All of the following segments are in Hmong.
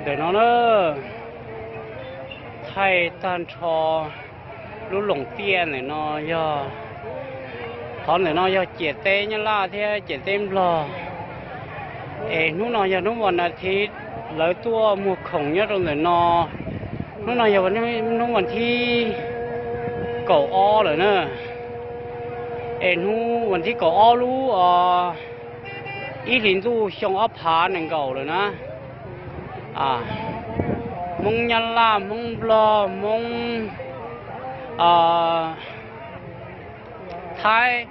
Ntawm no na, thaij tag nrho lub Loos Tiaj ntawm no yog, qhov ntawm no yog ciam teb Nyab Laj thiab ciam teb Nplog. Es hnub no yog hnub vas nas thiv, lawv tuaj muag khoom nyob rau ntawm no. Hnub no yog hnub vas thib kaum ob lawm na. Es hnub vas thib kaum ob lub ib hlis ntuj xyoo ob phav nees nkaum lawm na. Hmoob Nyab Laj, Hmoob Nplog, Hmoob Thaib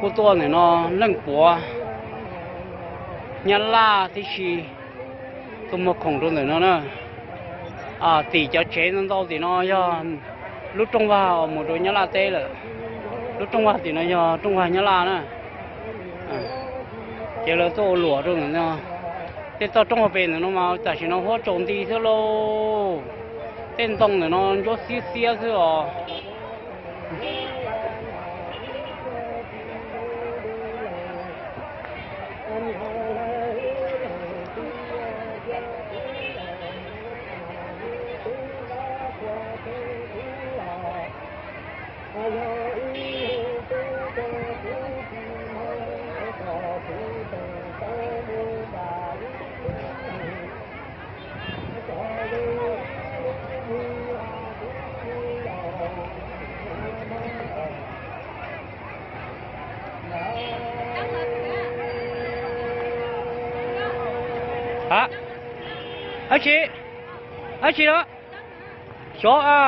kuj tuaj ntawm no, leej puav Nyab Laj tib si tuaj muag khoom rau ntawm no na. Tim cov tsev ntau ntau tim no yog lub rooj vag uas mus rau Nyab Laj teb lawm. Lub rooj vag tim no yog rooj vag Nyab Laj na. Ces lawv tuaj ua luam rau ntawm no. Tej toj roob hauv pes ntawm no mas tam sim no huab tsaus nti xwb lauj. Tej ntoo ntawm no ntsuab xiab xiab xwb os. Ab tsi, ab tsi lawm, xyov a.